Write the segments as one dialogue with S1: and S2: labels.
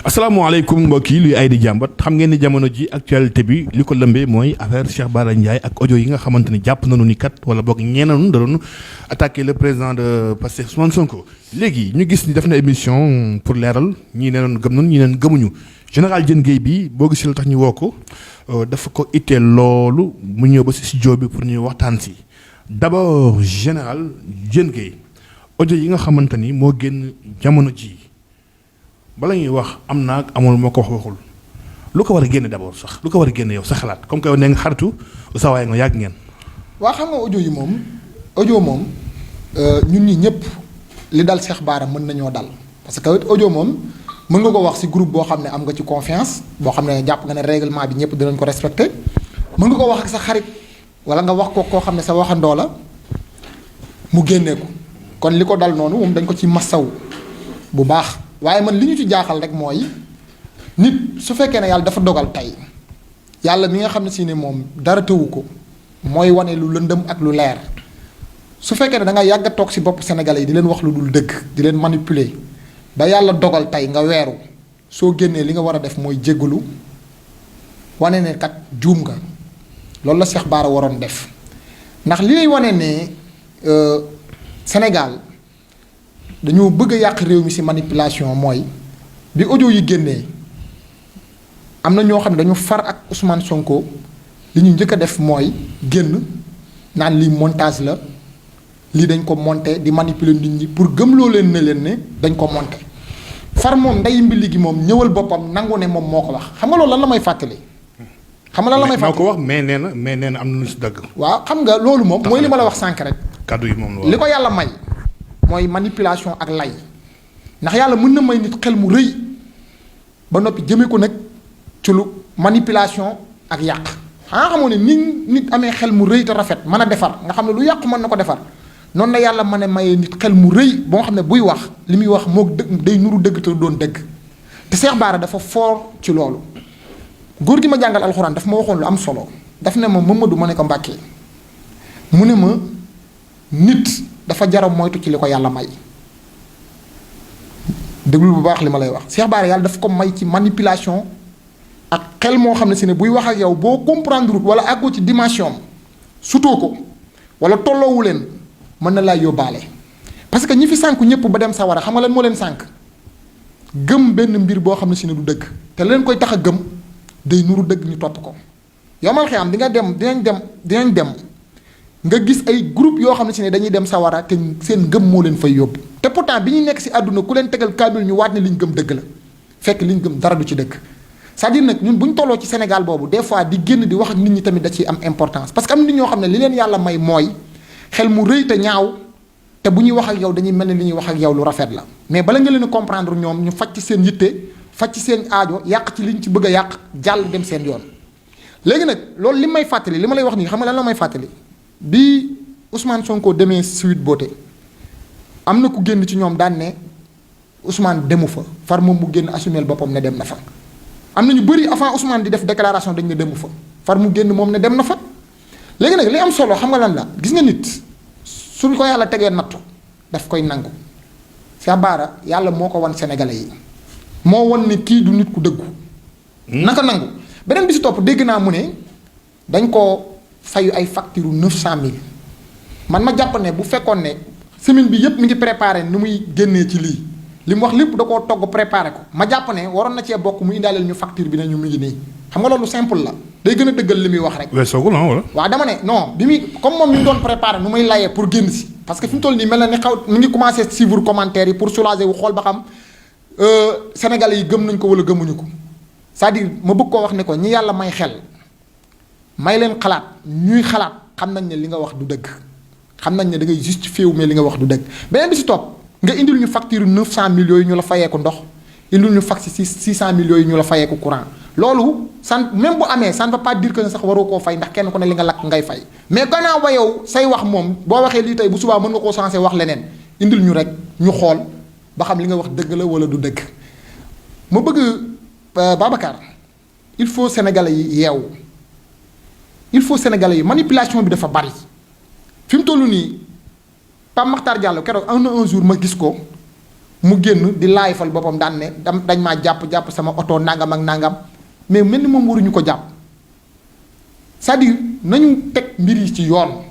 S1: asalaamaaleykum mbokk yi luy ay di jàmbat xam ngeen ni jamono ji actualité bi li ko lëmbee mooy affaire Cheikh Bara Ndiaye ak audio yi nga xamante ni jàpp nañu ni kat wala boog ñeenanu da doon attaqué le président de Pastef Ousmane Sonko. léegi ñu gis ni def na émission pour leeral ñii ne noon gëm nañu ñii neen gëmuñu général Diène Gaye bi boo gisee la tax ñu woo ko dafa ko itteel loolu mu ñëw ba si studio bi pour ñuy waxtaan si d'abord général Diène Gaye audio yi nga xamante ni moo génn jamono ji bala ñuy wax am na ak amul moo ko waxul lu ko war a génne d'abord sax lu ko war a génne yow sa xalaat comme que yow nee nga xaritu sa waaye nga yàgg ngeen.
S2: waa xam nga audio moom ñun ñi ñëpp li dal Cheikh Bara mën nañoo dal parce que audio moom mën nga ko wax ci groupe boo xam ne am nga ci confiance boo xam ne jàpp nga ne règlement bi ñëpp dinañ ko respecté mën nga ko wax ak sa xarit wala nga wax ko koo xam ne sa waxandoo la mu génnee ko kon li ko dal noonu moom dañ ko ci massaw bu baax. waaye man li ñu ci jaaxal rek mooy nit su fekkee ne yàlla dafa dogal tey yàlla mi nga xam ne si ne moom dara tëwu ko mooy wane lu lëndëm ak lu leer su fekkee ne da nga yàgg a toog si bopp Sénégalais yi di leen wax lu dul dëgg di leen manipuler ba yàlla dogal tey nga weeru soo génnee li nga war a def mooy jéggalu wane ne kat juum nga loolu la Cheikh Bara waroon def ndax li lay wane ne Sénégal. dañoo bëgg a yàq réew mi ci manipulation mooy bi audio yi génnee am na ñoo xam ne dañu far ak Ousmane Sonko li ñu njëkk a def mooy génn naan lii montage la lii dañ ko monté di manipuler nit ñi pour gëmloo leen ne leen ne dañ ko monté far moom nday mbili gi moom ñëwal boppam nangu ne moom moo ko wax xam nga loolu lan la may fàttali. xam nga lan la may fàttali
S1: ko wax mais nee na am na lu ci dëgg.
S2: waaw xam nga loolu moom mooy li ma la wax sànq rek.
S1: kàddu yi moom
S2: li ko yàlla may. mooy manipulation ak lay ndax yàlla mën na may nit xel mu rëy ba noppi jëmee ko nag ci lu manipulation ak yàq xanaa xamoo ne nit amee xel mu rëy te rafet mën a defar nga xam ne lu yàqu mën na ko defar noonu la yàlla mën a mayee nit xel mu rëy ba nga xam ne buy wax li muy wax moo dëgg day nuru dëgg te doon dëgg te Cheikh Bara dafa fort ci loolu góor gi ma jàngal alxuraan daf ma waxoon lu am solo daf ne ma Mamadou ma ne ko Mbàkke mu ne ma nit dafa jaram moytu ci li ko yàlla may déglu bu baax li ma lay wax Cheikh Bara yàlla daf ko may ci manipulation ak xel moo xam ne si ne buy wax ak yow boo comprendre wala àggoo ci dimension sutoo ko wala tolloowu leen mën na laa yóbbaale parce que ñi fi sànku ñëpp ba dem sawara xam nga lan moo leen sànk gëm benn mbir boo xam ne si ne du dëgg te leen koy tax a gëm day nuru dëgg ñu topp ko yomal xiyam di nga dem dinañ dem nga gis ay groupe yoo xam ne si ne dañuy dem sawara te seen ngëm moo leen fay yóbbu te pourtant bi ñuy nekk si àdduna ku leen tegal kaamil ñu waat ne li ñu gëm dëgg la fekk li ñu gëm dara du ci dëgg c'est-à-dire nag ñun bu ñu tolloo ci Sénégal boobu des fois di génn di wax ak nit ñi tamit da ciy am importance parce que am na nit ñoo xam ne li leen yàlla may mooy xel mu rëy te ñaaw te bu ñuy wax ak yow dañuy mel ne li ñuy wax ak yow lu rafet la mais bala nga leen a comprendre ñoom ñu faj ci seen yitte faj ci seen aajo yàq ci liñ ci bëgg a yàq jàll dem seen yoon léegi nag loolu li may fàttali li ma lay wax nii xam nga lan la may fàttali bi Ousmane Sonko demee Sweet Beauté am na ku génn ci ñoom daan ne Ousmane demu fa far moom mu génn assumé boppam ne dem na fa am na ñu bëri avant Ousmane di def déclaration dañ ne demu fa far mu génn moom ne dem na fa léegi nag li am solo xam nga lan la gis nga nit suñ ko yàlla tegee nattu daf koy nangu Cheikh Bara yàlla moo ko wan sénégalais yi moo wan ne kii du nit ku dëggu naka nangu beneen bi si topp dégg naa mu ne dañ ko fayu ay facture 900 000 man ma jàpp ne bu fekkoon ne semaine bi yépp mi ngi préparé ni muy génnee ci lii li mu wax lépp da koo togg préparé ko ma jàpp ne waroon na cee bokk mu indaaleel ñu facture bi ne ñu mu ngi nii xam nga loolu simple la day gën a dëggal li muy wax rek.
S1: weesoogul wala.
S2: waaw dama ne non bi muy comme moom mi ngi doon préparé nu muy layee pour génn si parce que fi mu toll nii mel na ni xaw mi ngi commencé suivre commentaire yi pour soulager wu xool ba xam sénégalais yi gëm nañ ko wala gëmuñu ko c'est-à-dire ma bëgg koo wax ne ko ñi yàlla may xel may leen xalaat ñuy xalaat xam nañ ne li nga wax du dëgg xam nañ ne da ngay justifié wu mais li nga wax du dëgg beneen bi si topp nga indil ñu facture 900 millions yi ñu la fayee ko ndox indil ñu facture 600 millions yi ñu la fayee ko courant loolu san même bu amee ça ne veut pas dire que ne sax waroo koo fay ndax kenn ku ne li nga lakk ngay fay mais gannaaw ba yow say wax moom boo waxee lii tey bu subaa mën nga koo sensé wax leneen indil ñu rek ñu xool ba xam li nga wax dëgg la wala du dëgg ma bëgg Babacar il faut sénégalais yi yeewu il faut sénégalais yi manipulation bi dafa bari fi mu toll nii Pape Makhtar Diallo keroog un jour ma gis ko mu génn di laayfal boppam daan ne dañ maa jàpp sama oto nangam ak nangam mais mel ni moom waruñu ko jàpp c'est-à-dire nañu teg mbir yi ci yoon.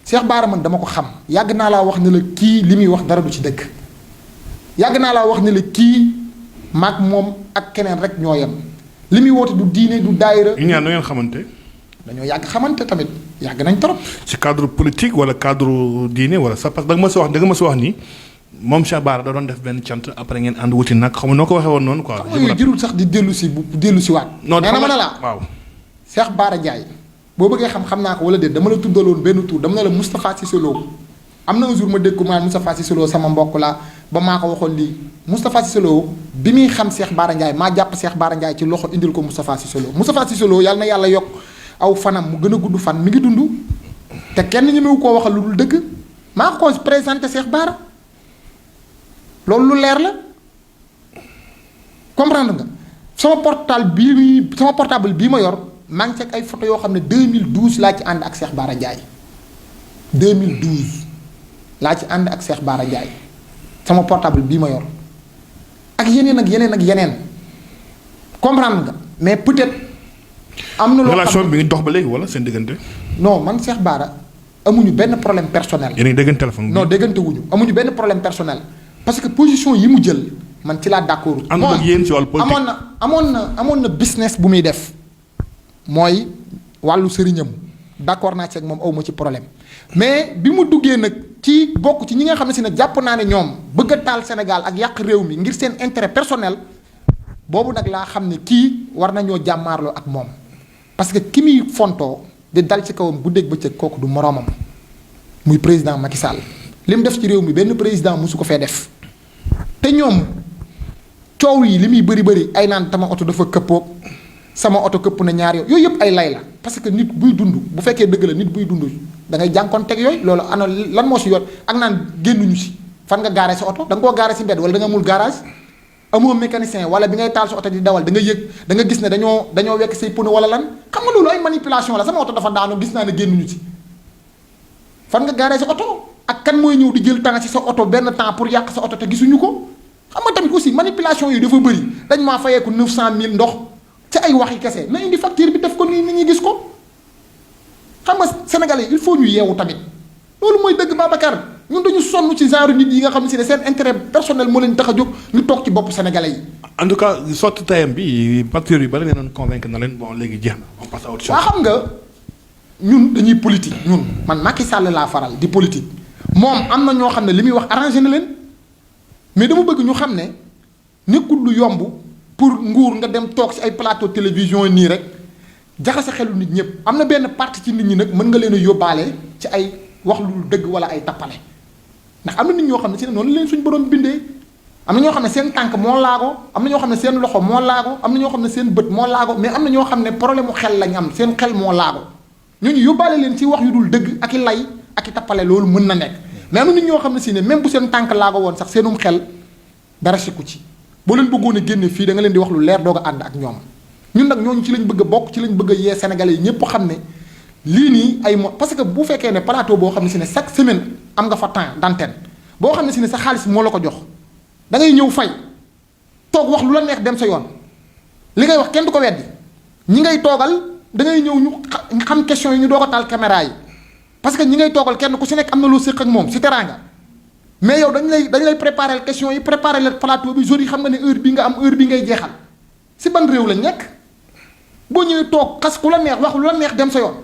S2: Cheikh Bara man dama ko xam yàgg naa laa wax ne la kii li muy wax dara du ci dëkk yàgg naa laa wax ne la kii maag moom ak keneen rek ñoo yem li muy woote du diine du daayira.
S1: ñu ñaan na ngeen xamante.
S2: dañoo yàgg xamante tamit yàgg nañ trop.
S1: ci cadre politique wala cadre diine wala sax parce que da nga ma si wax ni moom Cheikh Bara da doon def benn cant après ngeen ànd wuti nag xam nga noo ko waxee woon noonu quoi.
S2: xam nga jërul sax di dellu si waat.
S1: non
S2: nee na ma ne la
S1: waaw.
S2: Cheikh Bara Ndiaye boo bëggee xam naa ko wala déet dama la tuddaloon benn tur dama ne la Moustapha Cissé Lo am na un jour ma dégg ko maanaam Moustapha Cissé Lo sama mbokk la ba maa ko waxoon lii Moustapha Cissé Lo bi muy xam Cheikh Bara Ndiaye maa jàpp Cheikh Bara Ndiaye ci loxo indil ko Moustapha Cissé Lo Moustapha Cissé Lo yàlla na yàlla yokk aw fanam mu gën a gudd fan mi ngi dund te kenn ñemewu koo waxal lu dul dëgg maa ko présenté Cheikh Bara loolu lu leer la comprendre nga sama portable bii ma yor maa ngi fekk ay photo yoo xam ne 2012 laa ci ànd ak Cheikh Bara Ndiaye 2012 laa ci ànd ak Cheikh Bara Ndiaye sama portable bii ma yor ak yeneen ak yeneen ak yeneen comprendre nga mais peut-être am na loo
S1: relation bi ngi dox ba léegi wala seen diggante.
S2: non man Cheikh Bara amuñu benn problème personnel.
S1: yéen a ngi déggante téléphone.
S2: non déggante wuñu amuñu benn problème personnel parce que position yi mu jël man ci laa d'accord.
S1: ànd ak yéen ci wàllu politique
S2: amoon na business bu muy def mooy wàllu sëriñam d'accord naa ci ak moom awma ci problème mais bi mu duggee nag ci bokk ci ñi nga xam ne si ne jàpp naa ne ñoom bëgg a taal Sénégal ak yàq réew mi ngir seen intérêt personnel boobu nag laa xam ne kii war nañoo jàmmaarloo ak moom parce que ki muy fontoo di dal ci kawam guddeeg bëccëg kooku du moroomam muy président Macky Sall li mu def ci réew mi benn président mosu ko fee def te ñoom coow yi li muy bëri ay naan tama oto dafa këppoog sama oto këpp na ñaar yooyu yëpp ay lay la parce que nit buy dund bu fekkee dëgg la nit buy dund da ngay jànkoonteeg yooyu loolu ana lan moo si yor ak naan génnuñu si fan nga gaaree sa oto da nga koo gaaree si mbedd wala da nga amul garage amoo mécanicien wala bi ngay taal sa oto di dawal da nga yëg da nga gis ne dañoo wekk say pneu wala lan xam nga loolu ay manipulation la sama oto dafa daanu gis naa ne génnuñu si fan nga gaaree sa oto ak kan mooy ñëw di jël temps si sa oto benn temps pour yàq sa oto te gisuñu ko xam nga tamit aussi manipulation yi dafa bëri dañ maa fayeeku 900000 ndox ci ay waxi kese na indi facture bi def ko nii nit ñi gis ko xam nga sénégalais il faut ñu yeewu tamit loolu mooy dëgg Babacar ñun dañu sonn ci genre nit yi nga xam ne si ne seen intérêt personnel moo leen tax a jóg ñu toog ci bopp sénégalais yi.
S1: en tout cas sotti tayam bi facture yi bari ngeen convaincre na leen bon léegi jeex na on passe à autre chose.
S2: waa xam nga ñun dañuy politique ñun man Macky Sall laa faral di politique moom am na ñoo xam ne li muy wax arrangé na leen mais dama bëgg ñu xam ne nekkul lu yomb. pour nguur nga dem toog ci ay plateau télévision nii rek jaxase xelu nit ñëpp am na benn partie ci nit ñi nag mën nga leen a yóbbaale ci ay wax lu dëgg wala ay tappale ndax am na nit ñoo xam ne si ne noonu leen suñu borom bindee am na ñoo xam ne seen tànk moo laago am na ñoo xam ne seen loxo moo laago am na ñoo xam ne seen bët moo laago mais am na ñoo xam ne problème mu xel lañ am seen xel moo laago ñooñu yóbbaale leen ci wax yu dul dëgg ak i lay ak i tappale loolu mën na nekk mais am na nit ñoo xam ne si ne même bu seen tànk laago woon sax seenum xel dara sikku ci boo leen bëggoon a génne fii da nga leen di wax lu leer doog a ànd ak ñoom ñun nag ñooñu ci lañ bëgg a bokk ci lañ bëgg a yee sénégalais yi ñëpp xam ne lii nii ay mo parce que bu fekkee ne plateau boo xam ne si ne chaque semaine am nga fa temps d'antenne boo xam ne si ne sa xaalis moo la ko jox da ngay ñëw fay toog wax lu la neex dem sa yoon li ngay wax kenn du ko weddi ñi ngay toogal da ngay ñëw ñu xam question yi ñu doog a taal caméra yi parce que ñi ngay toogal kenn ku si nekk am na loo séq ak moom si teraanga mais yow dañ lay préparer question yi préparer le plateau bi jour yi xam nga ne heure bi nga am heure bi ngay jeexal si ban réew lañ nekk boo ñëwee toog xas ku la neex wax lu la neex dem sa yoon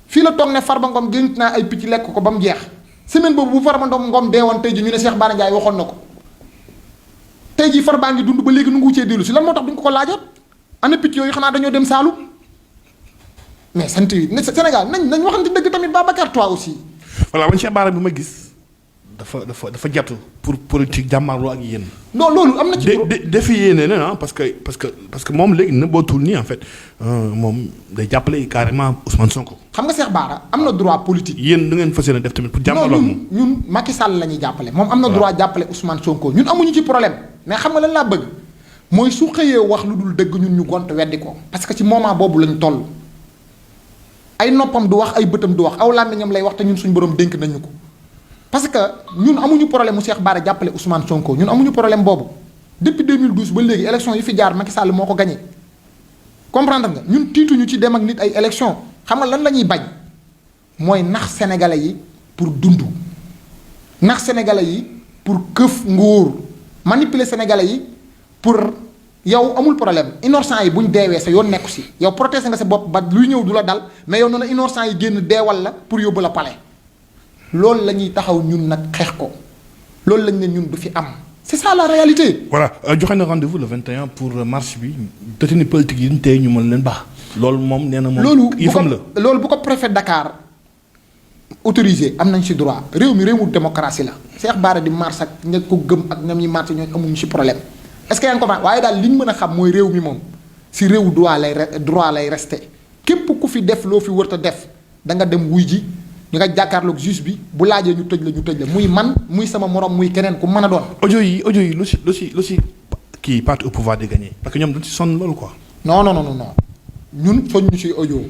S2: fii la toog ne Farba Ngom gént naa ay picc lekk ko ba mu jeex semaine boobu bu Farba Ngom deewoon tey ji ñu ne Cheikh Bara Ndiaye waxoon na ko tey ji Farba ngi dund ba léegi nu ngu cee dellu si lan moo tax duñ ko laajoot ana picc yooyu xanaa dañoo dem Saalum mais sant yi Sénégal nañ waxante dëgg tamit Babacar toi aussi.
S1: voilà man Cheikh Bara bi ma gis. dafa jàpp pour politique jàmmarloo ak yéen.
S2: non loolu am na ci.
S1: defi yéene na parce que moom léegi nëbbootul nii en fait moom day jàppale carrément Ousmane Sonko.
S2: xam nga Cheikh Bara am na droit politique.
S1: yéen du ngeen fas yéene def tamit pour jàmmarloo moom
S2: ñun Macky Sall la ñuy jàppale moom am na droit jàppale Ousmane Sonko ñun amuñu ci problème mais xam nga lan laa bëgg mooy su xëyee wax lu dul dëgg ñun ñu gont weddi ko parce que ci moment boobu lañ toll ay noppam du wax ay bëtam du wax aw làmmiñam lay wax te ñun suñu borom dénk nañu ko. parce que ñun amuñu problème mu Cheikh Bara jàppale Ousmane Sonko ñun amuñu problème boobu depuis 2012 ba léegi élection yi fi jaar Macky Sall moo ko gagné comprendre nga ñun tiituñu ci dem ak nit ay élection xam nga lan la ñuy bañ mooy nax sénégalais yi pour dund nax sénégalais yi pour këf nguur manipuler sénégalais yi pour yow amul problème innocent yi buñ deewee sa yoon nekku si yow protéger nga sa bopp ba luy ñëw du la dal mais yow noonu innocent yi génn deewal la pour yóbbu la palais loolu la ñuy taxaw ñun nag xeex ko loolu lañ ne ñun du fi am c'est ça la réalité.
S1: voilà joxe na rendez-vous le 21 pour marche bi détenu politique yi ñu tey ñu mën leen baax. loolu moom nee na moom.
S2: loolu
S1: yëfam la
S2: loolu bu ko préfet Dakar autorisé am nañ ci droit réew mi réewu démocratie la. Cheikh Bara di marche ak ña ko gëm ak ñam ñi marche ñooñu amuñu ci problème est-ce que yaa ngi comprendre waaye daal li ñu mën a xam mooy réew mi moom si réewu droit lay resté képp ku fi def loo fi wër ta def da nga dem wuy ji. ñu nga jàkkaarloog juge bi bu laajee ñu tëj la muy man muy sama morom muy keneen ku mën a doon. audio yi lu si kii parti au pouvoir di gagné parce que ñoom dañ ci sonn loolu quoi. non ñun soñ ñu si audio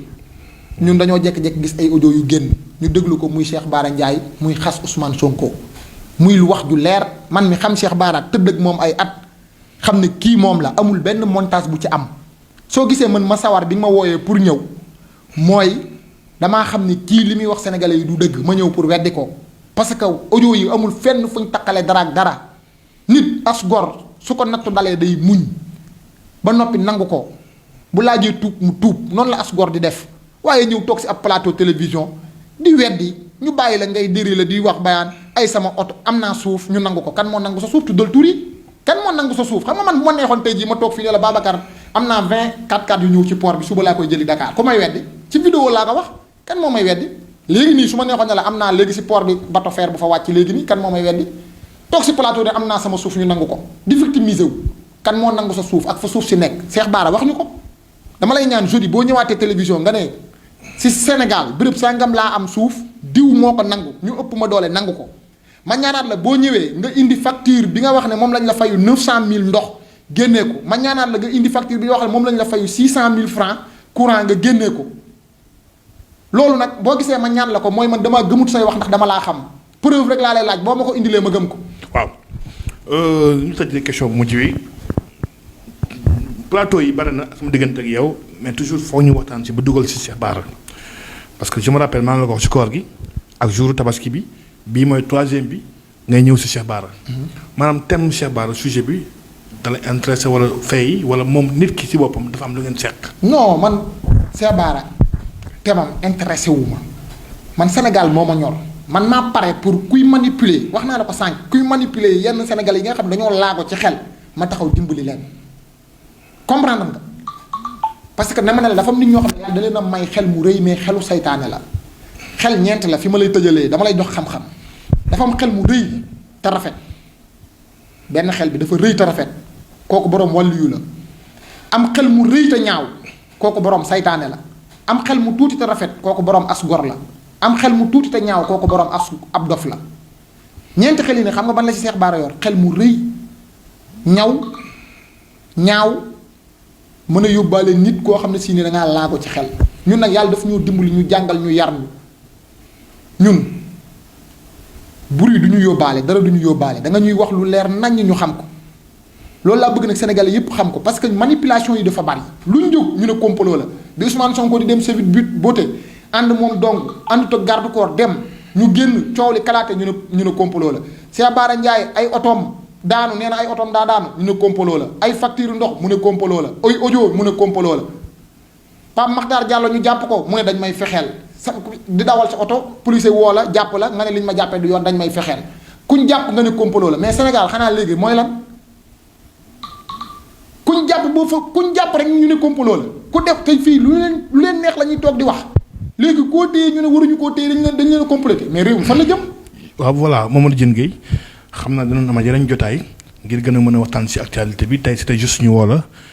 S2: ñun dañoo jékki-jékki gis ay audio yu génn ñu déglu ko muy Cheikh Bara Ndiaye muy xas Ousmane Sonko muy lu wax ju leer man mi xam Cheikh Bara tëdd ak moom ay at xam ne kii moom la amul benn montage bu ci am soo gisee man ma sawar bi nga ma wooyee pour ñëw mooy. damaa xam ni kii li muy wax sénégalais yi du dëgg ma ñëw pour weddi ko parce que audio yi amul fenn fuñ taqale dara ak dara nit as gor su ko nattu dalee day muñ ba noppi nangu ko bu laajee tuub mu tuub noonu la as gor di def waaye ñëw toog si ab plateau télévision di weddi ñu bàyyi la ngay déri la di wax bayaan ay sama oto am naa suuf ñu nangu ko kan moo nangu sa suuf tuddal tur yi kan moo nangu sa suuf xam nga man bu ma neexoon tey jii ma toog fii ne la Babacar am naa 20 4x4 yu ñëw ci port bi suba laa koy jëli Dakar ku may weddi ci vidéo laa ko wax kan moo may weddi léegi nii su ma neexoon ne la am naa léegi si port bi bateau fer bu fa wàcc léegi nii kan moo may weddi toog si plateau de am naa sama suuf ñu nangu ko di victimiser wu kan moo nangu sa suuf ak fa suuf si nekk Cheikh Bara wax ñu ko dama lay ñaan jeudi boo ñëwaatee télévision nga ne si Sénégal béréb sangam laa am suuf diw moo ko nangu ñu ëpp ma doole nangu ko ma ñaanaat la boo ñëwee nga indi facture bi nga wax ne moom lañ la fayu 900000 ndox génnee ko ma ñaanaat la nga indi facture bi nga wax ne moom lañ la fayu 600000 francs courant nga génnee ko loolu nag boo gisee ma ñaan la ko mooy man damaa gëmut say wax ndax dama laa xam preuve rek laa lay laaj boo ma ko indilee ma gëm ko. waaw
S1: ñu tëjee question bu mujj wi plateau yi bari na sama diggante ak yow mais toujours foog ñu waxtaan ci ba dugal ci Cheikh Bara parce que je me rappelle maa ngi la ko wax ci koor gi ak jour tabaski bi bii mooy 3e bi ngay ñëw ci Cheikh Bara. maanaam thème Cheikh Bara sujet bi da la intéressé wala fay wala moom nit ki ci boppam dafa am lu ngeen seq.
S2: non man Cheikh Bara temam intéressé wu ma man Sénégal moo ma ñor man maa pare pour kuy manipuler wax naa la ko sànq kuy manipuler yenn Sénégalais yi nga xam ne dañoo laago ci xel ma taxaw dimbali leen comprendre nga parce que dama ne la dafa am nit ñoo xam ne yàlla da leen a may xel mu rëy mais xelu saytaane la xel ñeent la fi ma lay tëjalee dama lay jox xam-xam dafa am xel mu rëy te rafet benn xel bi dafa rëy te rafet kooku boroom wàlliyu la am xel mu rëy te ñaaw kooku boroom saytaane la am xel mu tuuti te rafet kooku boroom as gor la am xel mu tuuti te ñaaw kooku boroom as ab dof la ñeenti xel yi ne xam nga ban la ci Cheikh Bara yor xel mu rëy ñaaw mën a yóbbaale nit koo xam ne si ne dangaa laago ci xel ñun nag yàlla daf ñoo dimbali ñu jàngal ñu yar ñu ñun bruit du ñu yóbbaale dara du ñu yóbbaale da nga ñuy wax lu leer naññ ñu xam ko loolu laa bëgg nag Sénégalais yépp xam ko parce que manipulation yi dafa bari luñ jóg ñu ne complot la bi Ousmane Sonko di dem Sèvres Beauté ànd moom dong ànd toog garde corps dem ñu génn coow li kalaate ñu ne complot la Cheikh Bara Ndiaye ay otoom daanu nee na ay otoom daa daanu ñu ne complot la ay facture ndox mu ne complot la ay audio mu ne complot la Pape Makhtar Diallo ñu jàpp ko mu ne dañ may fexeel sa di dawal sa oto police woo la jàpp la nga ne liñ ma jàppee du yoon dañ may fexeel kuñ jàpp nga ne complot la mais Sénégal xanaa léegi mooy lan kuñ jàpp boo fa kuñ jàpp rek ñu ne complot la ku def tey fii lu leen neex la ñuy toog di wax léegi koo téye ñu ne waruñu koo téye dañ leen a complété mais réew mi fan la jëm.
S1: waaw voilà Mamadou Diène Gueye xam naa dinañ am yeneen jotaay ngir gën a mën a waxtaan ci actualité bi tey c'était juste ñu woo la